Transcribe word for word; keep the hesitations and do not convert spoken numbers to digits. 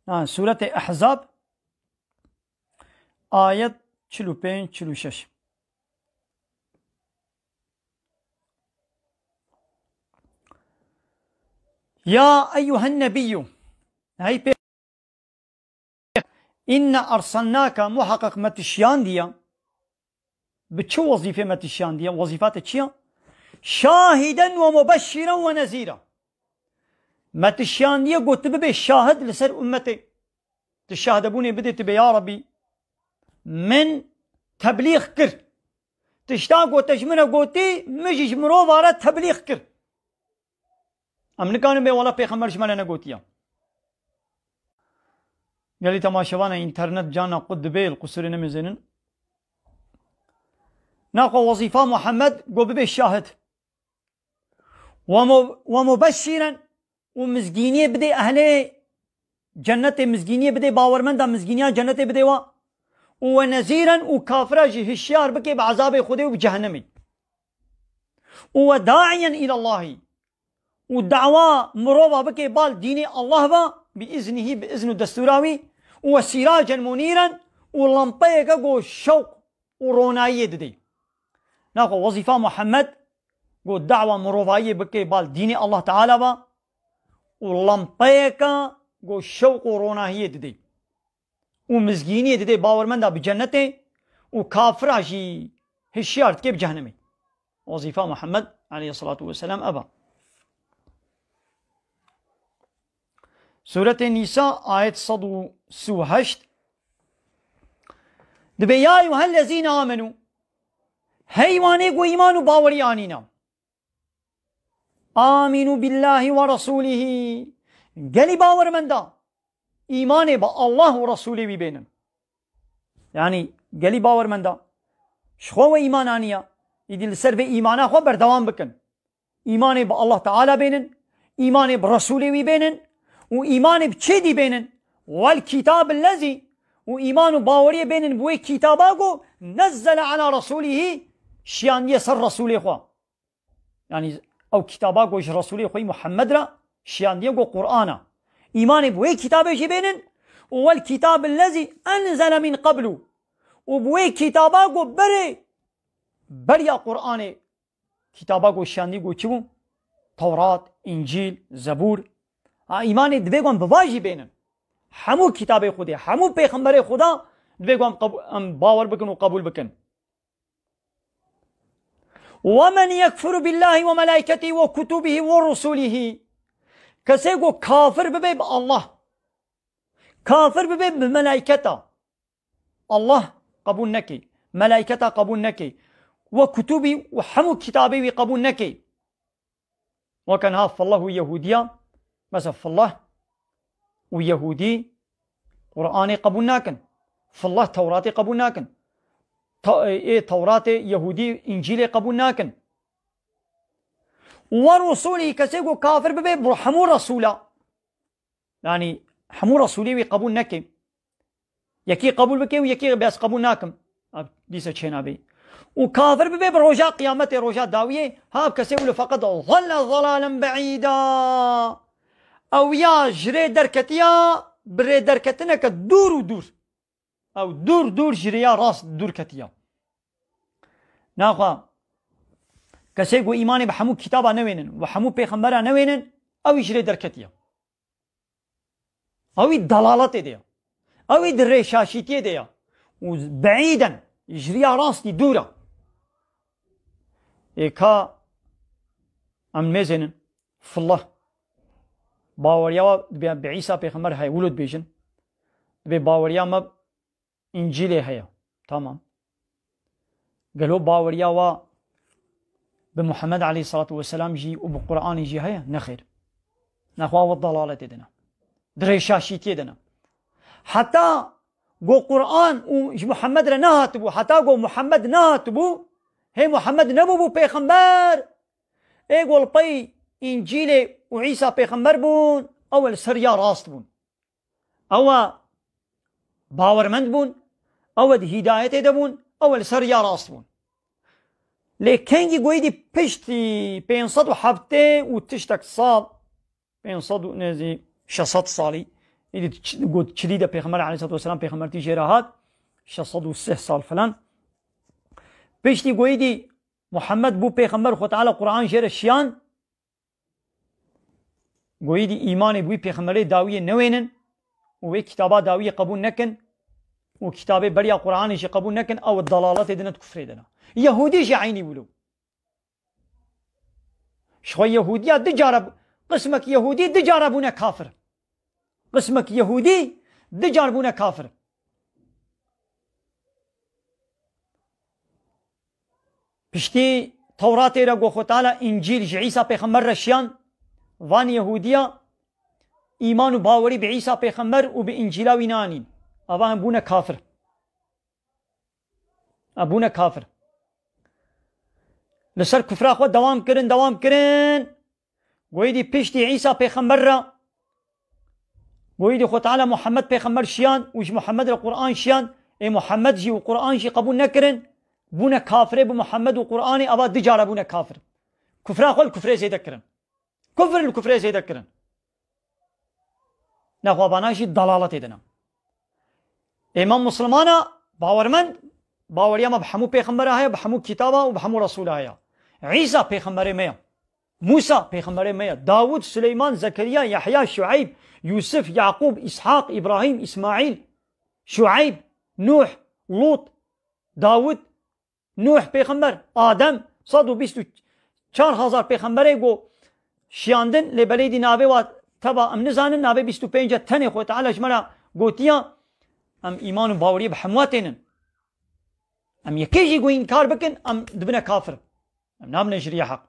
Ha, Sûretê Ehzab, ayet çil û pênc, çil û şeş. Ya eyyuhen nebiyyû, hey pê-, inna ersalnâke, muhakkak me tu şiyandiye. Bi çi wezîfê me tu şiyandiye? Wezîfa te çi ya? Şahiden ve mubeşşiren ve nezîra. Me tu şiyandiye got tu bibê şahid li ser ummetê. Tu şahdebûnê bidê, tu bê, ya Rebî, min teblîx kir. Tişta ku te ji min re gotî, min jî ji mirova re teblîx kir. Em nikarin bê wela pêxember ji me re negotiye. Gelî temaşevana înternet carna qut dibê, li qusûrê nemêzênin. Naxwe wezîfa Muhammed got bibê şahid. Ve mu-, ve mubeşşiren, û mizgîniyê bidê ehlê cennetê, mizgîniyê bidê bawermenda, mizgîniya cennetê bidê wa. Û ve nezîren, û kafira jî hişyar bike bi ezabê Xwedê û bi cehennemê. Û ve da'iyen îlallahî. Û dawa mirova bike bal dînê Allah ve, bi iznihî, bi izn û destûra wî. Û ve sîracen munîren, û lampeyeke ku şewq û ronayiyê didê. Naxwe wezîfa Muhammed ku dawa mirovayiyê bike bal dînê Allah Teala ve û lampeyeke ku şewq û ronahiyê didê. Û mizgîniyê didê bawermenda bi cennetê û kafira jî hişyar dike bi cehennemê. Wezîfa Muhammed aleyhissalatu vesselam ev e. Sûretê Nîsa, ayet sed û sî û heşt. Dibê, ya eyyuhellezîne amenû, hey wanê ku îman û bawerî anîne. Amînû billahî ve resûlihî. Gelî bawermenda îmanê bi Allah û Resûlê wî bênin. Yanî gelî bawermenda ji xwe we îman aniya, îdî li ser vê îmana xwe berdewam bikin. Îmanê bi Allah Teala bênin, îmanê bi Resûlê wî bênin û îmanê bi çêdî bênin? Wel kîtab ellezî, û îman û baweriyê bênin bi wê kîtaba ku nezzele ala resûlihî, şiyandiye ser Resûlê xwe. Yanî ew kîtaba ku ji Resûlê xwe yî Muhammed re şiyandiye ku Qur'an e. Îmanê bi wê kitabê jî bênin û wel kîtab ellezî enzele min qeblu, û bi wê kîtaba ku berê beriya Qur'anê kîtaba ku şiyandî ku çi bû? Tewrat, Încîl, Zebûr. Ha, îmanê divê ku em bi va jî bênin. Hemû kitabê Xwedê, hemû pêxemberê Xweda divê ku em qebû-, em bawer bikin û qebûl bikin. Ve men yekfur billahi ve melaiketihi ve kutubihi ve rusulihi. Kesê ku kafir bibe bi Allah, kafir bibe bi melaiketa, Allah qebûl neke, melaiketa qebûl neke, ve kutubî û hemû kitabê wî qebûl neke. Weke niha fillah û Yehûdiya, mesela fillah û Yehûdî Qur'anê qebûl nakin. Fillah Tewratê qebûl nakin. Ta-, ê Tewratê, Yehûdî Încîlê qebûl nakin. Ve rusulî, kesê ku kafir bibe bi hemû resûla. Yanî hemû resûlê wî qebûl neke. Yekî qebûl bike û yekî bes qebûl nakim. Ev dîsa çênabê. Û kafir bibe bi roja qiyametê, roja dawiyê, ha, ev kesê wilo feqet zelle zelalen be'îda. Ew ya ji rê derketiya, bi rê derketineke dûr û dûr. Ew dûr dûr ji rêya rast dûr ketiya. Naxwe kesê ku îmanê bi hemû kitaba newênin, bi hemû pêxembera newênin, ew jî ji rê derketiya. Ew î dalaletê de ya. Ew î di rêşaşîtiyê de ya. Û beîden, ji riya rastî dûr e. Ê ka em mêzênin, fillah. Baweriya wa bi, bi Îsa pêxember heye, wilo dibêjin. Dibê baweriya me Încîlê heye. Tamam. Gelo baweriya wa bi Muhammed aleyhissalatu vesselam jî û bi Qur'anê jî heye? Nexêr. Nexwe wa dalaletê de ne. Di rêşaşîtiyê de ne. Heta go Qur'an û ji Muhammed re nehatibû, heta go Muhammed nehatibû, hê Muhammed nebûbû pêxember, ê go li pey Încîlê û Îsa pêxember bûn, ew li ser ya rast bûn. Ew e bawermend bûn, ew e di hîdayetê de bûn, ew e li ser riya rast bûn. Lê kengî goyî dî piştî pênc sed û heftê û tiştek sal, pênc sed û nêzî şeş sed salî, Îdî ç-, got çilî de Pêxember aleyhissalatu vesselam pêxembertî jê re hat, şeş sed û sih sal filan. Piştî goyî dî Muhammed bû pêxember, Xwe Teala Quran jê re şiyan. Goyî dî îmanê bi wî pêxemberê dawiyê newênin û wê kitaba dawiyê qebûl nekin û kitabê beriya Quranê jî qebûl nekin, ew dalaletê dine, di kufrê dine. Yehûdî jî eynî wilo. Ji xwe Yehûdiya du cara, qismek Yehûdî du cara bûne kafir. Qismek Yehûdî du car bûne kafir. Piştî Tewratê re ku Xwe Teala Încîl ji Îsa pêxember re şiyan, van Yehûdiya îman û bawerî bi Îsa pêxember û bi Încîla wî nanîn. Ava em bûne kafir. Em bûne kafir. Li ser kufra xwe dewam kirin, dewam kirin. Goyî dî piştî Îsa pêxember re, goyî dî Xwe Teala Muhammed pêxember şiyan û ji Muhammed re Quran şiyan, ê Muhammed jî û Quran jî qebûl nekirin, bûne kafirê bi Muhammed û Quranê, ava du cara bûne kafir. Kufra xwe li kufrê zêde kirin. Kufr li kufrê zêde kirin. Nexwe vana jî dalaletê dine. Ê me misilmana bawermend, baweriya me bi hemû pêxembera heye, bi hemû kitaba û bi hemû resûla heye. Îsa pêxemberê me ye. Mûsa pêxemberê me ye. Dawûd, Suleyman, Zekeriya, Yehya, Şueyb, Yûsif, Yaqûb, Îshaq, Îbrahîm, Îsmaîl, Şueyb, Nûh, Lût, Dawûd, Nûh pêxember, Adem, sed û bîst û çar hezar pêxemberê ku şiyandin, lê belê dî navê wa teba em nizanin, navê bîst û pênc e tenê Xwe Teala ji me re gotiya, em îman û baweriyê bi hemû tênin. Em yekê jî ku înkar bikin, em dibine kafir. Em nabine ji riya heq.